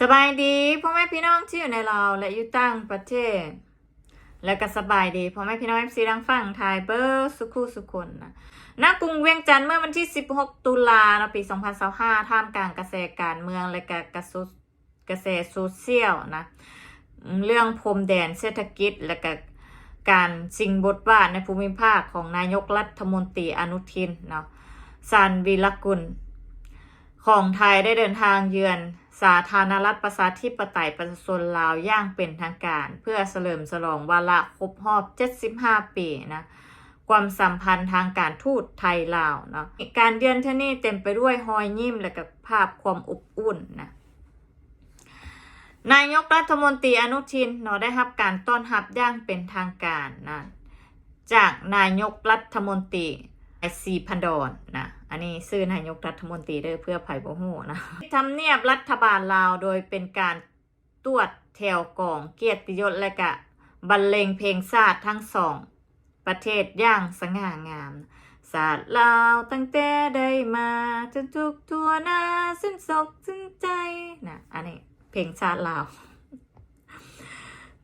ສະບາຍດີພໍ່ແມ່ພີ່ນ້ອງທີ່ຢູ່ໃນລາວ ແລະ ຢູ່ຕ່າງປະເທດ ແລະ ກໍສະບາຍດີພໍ່ແມ່ພີ່ນ້ອງເອັຟຊີທາງຝັ່ງໄທເບິດສູ່ຄູ່ສູ່ຄົນນະ. ນະກຸງວຽງຈັນ ເມື່ອວັນທີສິບຫົກ ຕຸລາເນາະ ປີສອງພັນຊາວຫ້າ ທ່າມກາງກະແສການເມືອງ ແລະ ກະ ກະ ກະແສໂຊຊຽວນະ ເລື່ອງພົມແດນ, ເສດຖະກິດ ແລະ ກະການຊິງບົດບາດໃນພູມິພາກຂອງນາຍົກລັດຖະມົນຕີອະນຸທິນເນາະ ຊານວີລະກຸນ ຂອງໄທ ໄດ້ເດີນທາງເຢືອນສາທາລະນະລັດປະຊາທິປະໄຕປະຊາຊົນລາວຢ່າງເປັນທາງການ ເພື່ອສະເຫຼີມສະຫຼອງວາລະຄົບຮອບເຈັດສິບຫ້າປີນະ ຄວາມສຳພັນທາງການທູດໄທ-ລາວເນາະ. ການເຢືອນເທື່ອນີ້ເຕັມໄປດ້ວຍຮອຍຍິ້ມ ແລະ ກະພາບຄວາມອົບອຸ່ນນະ. ນາຍົກລັດຖະມົນຕີອະນຸທິນເນາະ ໄດ້ຮັບການຕ້ອນຮັບຢ່າງເປັນທາງການນະ ຈາກນາຍົກລັດຖະມົນຕີ ໄອ ສີພັນດອນນະ. ອັນນີ້ຊື່ນາຍົກລັດຖະມົນຕີເດີ ເພື່ອໃຜບໍ່ຮູ້ນະ. ທຳນຽບລັດຖະບານລາວ ໂດຍເປັນການ ຕວດແຖວກອງກຽດຕິຍົດ ແລະ ກະບັນເລງເພງຊາດທັງສອງປະເທດຢ່າງສະຫງ່າງາມ. ຊາດລາວຕັ້ງແຕ່ໄດ້ມາ ຈົນທຸກທົ່ວໜ້າ ສິ້ນສົກສິ້ນໃຈນະ. ອັນນີ້ເພງຊາດລາວ.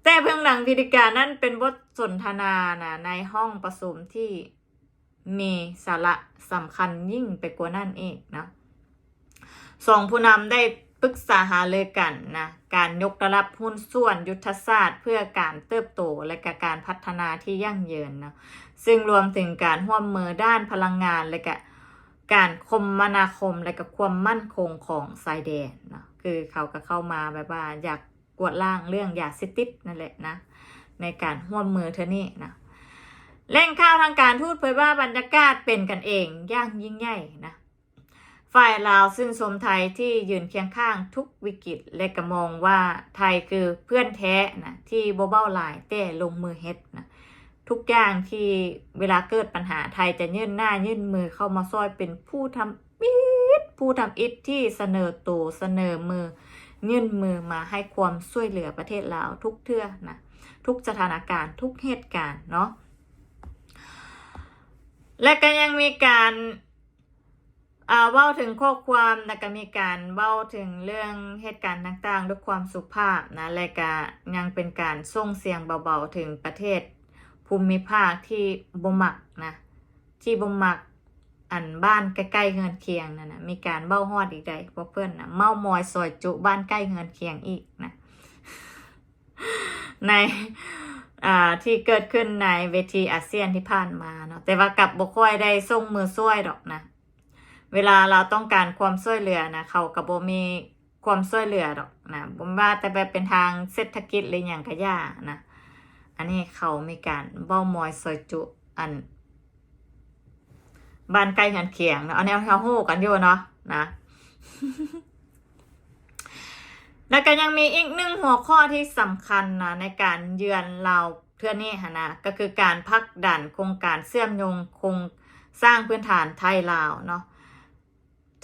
ແຕ່ເບື້ອງຫຼັງພິທີການນັ້ນເປັນບົດສົນທະນານະ ໃນຫ້ອງປະຊຸມທີ່ ມີສາລະສຳຄັນຍິ່ງໄປກວ່ານັ້ນອີກເນາະ. ສອງຜູ້ນຳໄດ້ປຶກສາຫາລືກັນນະ ການຍົກລະດັບຫຸ້ນສ່ວນຍຸດທະສາດເພື່ອການເຕີບໂຕ ແລະ ກະການພັດທະນາທີ່ຢັ້ງຢືນເນາະ, ຊຶ່ງລວມເຖິງການຮ່ວມມືດ້ານພະລັງງານ ແລະ ກະການຄົມມະນາຄົມ ແລະ ກະຄວາມໝັ້ນຄົງຂອງຊາຍແດນເນາະ. ຄືເຂົາກະເຂົ້າມາແບບວ່າຢາກ ກວດລ້າງເລື່ອງຢາເສບຕິດນັ້ນແຫຼະນະ ໃນການຮ່ວມມືເທື່ອນີ້ນະ. ແຫຼ່ງຂ່າວທາງການທູດເຜີຍວ່າບັນຍາກາດເປັນກັນເອງຢ່າງຍິ່ງໃຫຍ່ນະ. ຝ່າຍລາວຊື່ນຊົມໄທທີ່ຢືນຄຽງຂ້າງທຸກວິກິດ ແລະ ກະມອງວ່າໄທຄືເພື່ອນແທ້ນະ ທີ່ບໍ່ເວົ້າຫຼາຍແຕ່ລົງມືເຮັດນະ. ທຸກຢ່າງທີ່ເວລາເກີດບັນຫາ ໄທຈະຍື່ນໜ້າຍື່ນມືເຂົ້າມາຊ່ອຍ ເປັນຜູ້ທຳອິດ ຜູ້ທຳອິດທີ່ສະເໜີໂຕ ສະເໜີມື ຍື່ນມືມາໃຫ້ຄວາມຊ່ວຍເຫຼືອປະເທດລາວທຸກເທື່ອນະ ທຸກສະຖານະການ ທຸກເຫດການເນາະ. ແລະ ກະຍັງມີການ ອ່າ ເວົ້າເຖິງຂໍ້ຄວາມ ແລະ ກະມີການເວົ້າເຖິງເລື່ອງເຫດການຕ່າງໆດ້ວຍຄວາມສຸພາບນະ ແລະ ກະຍັງເປັນການສົ່ງສຽງເບົາໆເຖິງປະເທດພູມິພາກທີ່ບໍ່ມັກນະ ທີ່ບໍ່ມັກ ອັນບ້ານໃກ້ໆເຮືອນຄຽງນັ້ນນະ. ມີການເວົ້າຮອດອີກໃດ ພວກເພິ່ນນະ ເມົາມອຍຊອຍຈຸບ້ານໃກ້ເຮືອນຄຽງອີກນະ ໃນ ອ່າ ທີ່ເກີດຂຶ້ນໃນເວທີອາຊຽນທີ່ຜ່ານມາເນາະ. ແຕ່ວ່າກັບບໍ່ຄ່ອຍໄດ້ສົ່ງມືຊ່ວຍດອກນະ. ເວລາລາວຕ້ອງການຄວາມຊ່ວຍເຫຼືອນະ ເຂົາກະບໍ່ມີຄວາມຊ່ວຍເຫຼືອດອກນະ ບໍ່ວ່າແຕ່ແບບເປັນທາງເສດຖະກິດ ຫຼື ຫຍັງກະຢ່ານະ. ອັນນີ້ເຂົາມີການເວົ້າມອຍຊອຍຈຸ ອັນ ບ້ານໃກ້ເຮືອນຄຽງເນາະ ອັນນີ້ເຮົາຮູ້ກັນຢູ່ເນາະນະ. ແລ້ວກະຍັງມີອີກໜຶ່ງຫົວຂໍ້ທີ່ສຳຄັນນະ ໃນການເຢືອນລາວເທື່ອນີ້ຫັ້ນນະ ກະຄືການຜັກດັນໂຄງການເຊື່ອມໂຍງໂຄງສ້າງພື້ນຖານໄທ-ລາວເນາະ.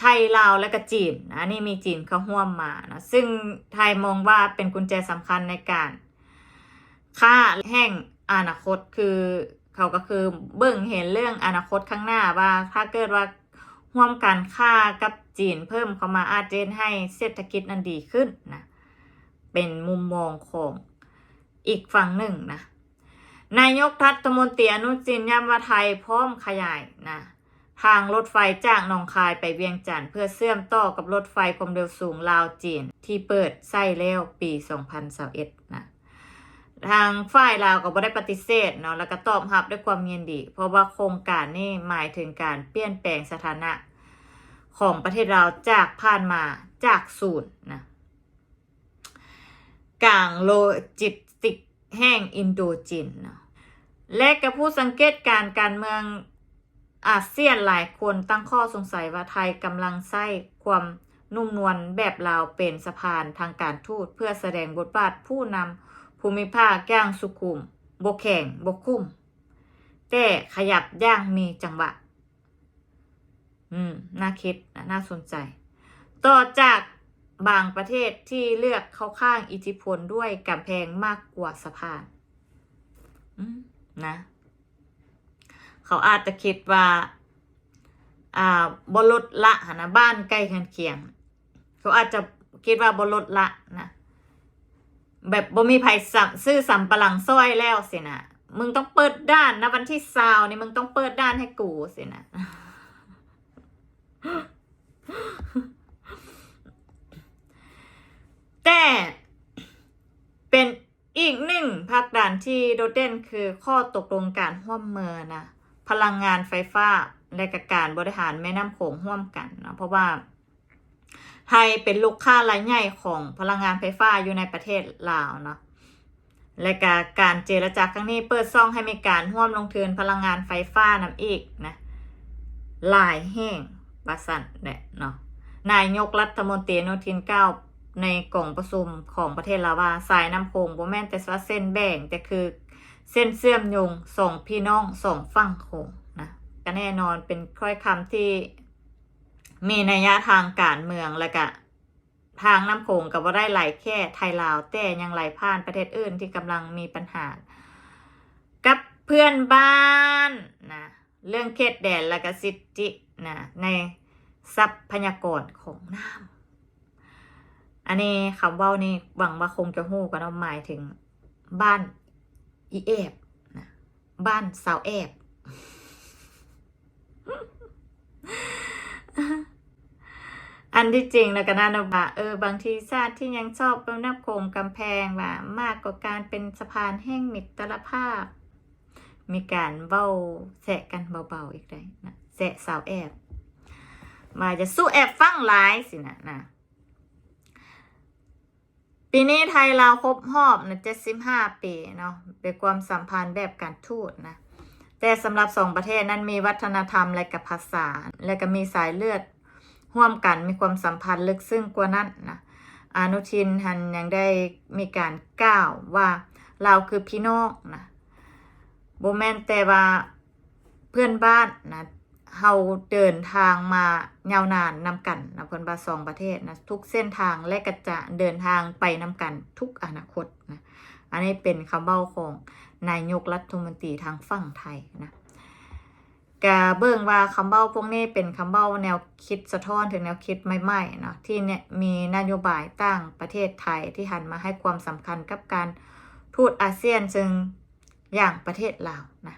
ໄທ, ລາວ ແລະ ກະຈີນ. ອັນນີ້ມີຈີນເຂົ້າຮ່ວມມາເນາະ ຊຶ່ງໄທມອງວ່າເປັນກຸນແຈສຳຄັນໃນການຄ້າແຫ່ງອະນາຄົດ ຄືເຂົາກະຄືເບິ່ງເຫັນເລື່ອງອະນາຄົດຂ້າງໜ້າວ່າ ຖ້າເກີດວ່າຮ່ວມການຄ້າກັບຈີນເພີ່ມເຂົ້າມາ ອາດຈະເຮັດໃຫ້ເສດຖະກິດນັ້ນດີຂຶ້ນນະ ເປັນມຸມມອງຂອງອີກຝັ່ງໜຶ່ງນະ. ນາຍົກລັດຖະມົນຕີອະນຸທິນຢ້ຳວ່າໄທພ້ອມຂະຫຍາຍນະ ທາງລົດໄຟຈາກໜອງຄາຍໄປວຽງຈັນ ເພື່ອເຊື່ອມຕໍ່ກັບລົດໄຟຄວາມເລັວສູງລາວ-ຈີນ ທີ່ເປີດໃຊ້ແລ້ວປີສອງພັນຊາວເອັດນະ. ທາງຝ່າຍລາວກໍບໍ່ໄດ້ປະຕິເສດເນາະ ແລ້ວກໍຕອບຮັບດ້ວຍຄວາມຍິນດີ ເພາະວ່າໂຄງການນີ້ໝາຍເຖິງການປ່ຽນແປງສະຖານະຂອງປະເທດລາວຈາກຜ່ານມາຈາກສູນນະ ກາງໂລຈິສຕິກແຫ່ງອິນໂດຈີນເນາະ ແລະ ກະຜູ້ສັງເກດການການເມືອງອາຊຽນຫຼາຍຄົນຕັ້ງຂໍ້ສົງໄສວ່າ ໄທກຳລັງໃຊ້ຄວາມນຸ້ມນວນແບບລາວເປັນສະພານທາງການທູດ ເພື່ອສະແດງບົດບາດຜູ້ນຳພູມິພາກຢ່າງສຸຂຸມ, ບໍ່ແຂງ, ບໍ່ຂຸ້ມ, ແຕ່ຂະຫຍັບຢ່າງມີຈັງຫວະ. ອືມ ໜ້າຄິດ ໜ້າສົນໃຈ. ຕໍ່ຈາກບາງປະເທດທີ່ເລືອກເຂົ້າຂ້າງອິດທິພົນດ້ວຍກຳແພງມາກກວ່າສະພານ ອືມ ນະ ເຂົາອາດຈະຄິດວ່າ ອ່າ ບໍ່ລົດລະຫັ້ນນະ ບ້ານໃກ້ເຮືອນຄຽງ ເຂົາອາດຈະ ຄິດວ່າບໍ່ລົດລະນະ ແບບບໍ່ມີໃຜສຳ ຊື້ສຳປະຫຼັງຊ່ອຍແລ້ວຊີ້ນະ ມຶງຕ້ອງເປີດດ່ານນະ ວັນທີຊາວນີ້ ມຶງຕ້ອງເປີດດ່ານໃຫ້ກູຊີ້ນະ. ແຕ່ເປັນອີກໜຶ່ງຜາກດັນທີ່ໂດດເດັ່ນ ຄືຂໍ້ຕົກລົງການຮ່ວມມືນະ ພະລັງງານໄຟຟ້າ ແລະ ກະການບໍລິຫານແມ່ນ້ຳໂຂງຮ່ວມກັນເນາະ ເພາະວ່າໄທເປັນລູກຄ້າລາຍໃຫຍ່ຂອງພະລັງງານໄຟຟ້າຢູ່ໃນປະເທດລາວເນາະ. ແລະກະການເຈລະຈາຄັ້ງນີ້ເປີດຊ່ອງໃຫ້ມີການຮ່ວມລົງທຶນພະລັງງານໄຟຟ້ານຳອີກນະ ຫຼາຍແຫ່ງວ່າຊັ້ນແຫຼະເນາະ. ນາຍົກລັດຖະມົນຕີອະນຸທິນກ່າວໃນກອງປະຊຸມຂອງປະເທດລາວວ່າ ສາຍນ້ຳໂຂງບໍ່ແມ່ນແຕ່ວ່າເສັ້ນແບ່ງ ແຕ່ຄືເສັ້ນເຊື່ອມໂຍງສອງພີ່ນ້ອງສອງຝັ່ງໂຂງນະ. ກະແນ່ນອນເປັນຖ້ອຍຄຳທີ່ມີນັຍຍະທາງການເມືອງ ແລະກະ ທາງນ້ຳໂຂງກໍບໍ່ໄດ້ໄຫຼແຄ່ໄທລາວ ແຕ່ຍັງໄຫຼຜ່ານປະເທດອື່ນທີ່ກຳລັງມີບັນຫາກັບເພື່ອນບ້ານນະ ເລື່ອງເຂດແດນ ແລະກະສິດທິນະ ໃນຊັບພະຍາກອນຂອງນ້ຳ. ອັນນີ້ຄຳເວົ້ານີ້ຫວັງວ່າຄົງຈະຮູ້ກັນເນາະ ໝາຍເຖິງບ້ານອີແອບນະ. ບ້ານສາວແອບ. ອັນທີ່ຈິງນະກະນັ້ນນະວ່າ ເອີ ບາງທີຊາດທີ່ຍັງຊອບແມ່ນ້ຳໂຂງກຳແພງວ່າ ມາກກວ່າການເປັນສະພານແຫ່ງມິດຕະລະພາບ. ມີການເວົ້າແຊະກັນເບົາໆອີກໄດ້ນະ ແຊະສາວແອບ ວ່າຢ່າສູ່ແອບຟັງຫຼາຍຊີ້ນະນະ. ປີນີ້ໄທລາວຄົບຮອບນະ ເຈັດສິບຫ້າປີເນາະ ເປັນຄວາມສຳພັນແບບການທູດນະ ແຕ່ສຳລັບສອງປະເທດນັ້ນມີວັດທະນະທຳ ແລະກະພາສາ ແລະກະມີສາຍເລືອດຮ່ວມກັນ ມີຄວາມສຳພັນເລິກເຊິ່ງກວ່ານັ້ນນະ. ອະນຸທິນຫັ້ນຍັງໄດ້ມີການກ່າວວ່າ ລາວຄືພີ່ນ້ອງນະ ບໍ່ແມ່ນແຕ່ວ່າ ເພື່ອນບ້ານນະ ເຮົາເດີນທາງມາຍາວນານນຳກັນນະ ເພິ່ນວ່າສອງປະເທດນະ ທຸກເສັ້ນທາງ ແລະກະຈະເດີນທາງໄປນຳກັນທຸກອະນາຄົດນະ. ອັນນີ້ເປັນຄຳເວົ້າຂອງນາຍົກລັດຖະມົນຕີທາງຝັ່ງໄທນະ. ກະເບິ່ງວ່າຄຳເວົ້າພວກນີ້ເປັນຄຳເວົ້າແນວຄິດສະທ້ອນເຖິງແນວຄິດໃໝ່ໆເນາະ ທີ່ມີນະໂຍບາຍຕ່າງປະເທດໄທທີ່ຫັນມາໃຫ້ຄວາມສຳຄັນກັບການທູດອາຊຽນ ເຊິ່ງຢ່າງປະເທດລາວນະ.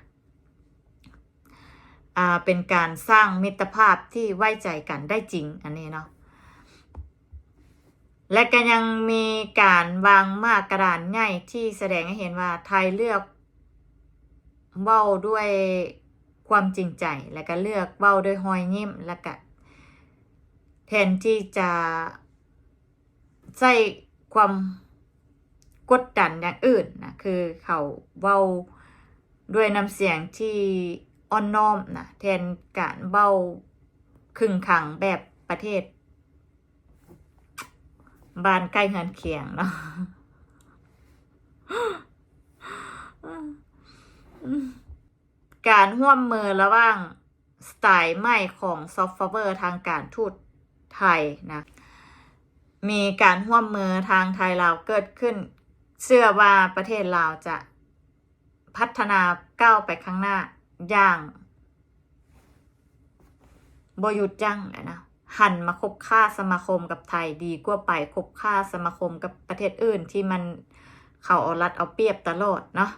ອ່າ ເປັນການສ້າງມິດຕະພາບທີ່ໄວ້ໃຈກັນໄດ້ຈິງ ອັນນີ້ເນາະ ແລະກະຍັງມີການວາງໝາກກະດານໃຫຍ່ທີ່ສະແດງໃຫ້ເຫັນວ່າ ໄທເລືອກເວົ້າດ້ວຍຄວາມຈິງໃຈ ແລະກະເລືອກເວົ້າດ້ວຍຮອຍຍິ້ມ ແລະກະແທນທີ່ຈະ ໃຊ້ຄວາມກົດດັນຢ່າງອື່ນນະ ຄືເຂົາເວົ້າດ້ວຍນ້ຳສຽງທີ່ອ່ອນນ້ອມນະ ແທນການເວົ້າຂຶງຂັງແບບປະເທດບ້ານໃກ້ເຮືອນຄຽງເນາະ. ການຮ່ວມມືລະຫວ່າງສະໄຕໃໝ່ຂອງຊອບພາວເວີທາງການທູດໄທນະ ມີການຮ່ວມມືທາງໄທລາວເກີດຂຶ້ນ ເຊື່ອວ່າປະເທດລາວຈະພັດທະນາກ້າວໄປຂ້າງໜ້າຢ່າງບໍ່ຢຸດຢັ້ງແຫຼະນະ ຫັນມາຄົບຄ້າສະມາຄົມກັບໄທ ດີກວ່າໄປຄົບຄ້າສະມາຄົມກັບປະເທດອື່ນທີ່ມັນເຂົາເອົາລັດເອົາປຽບຕະຫຼອດເນາະ.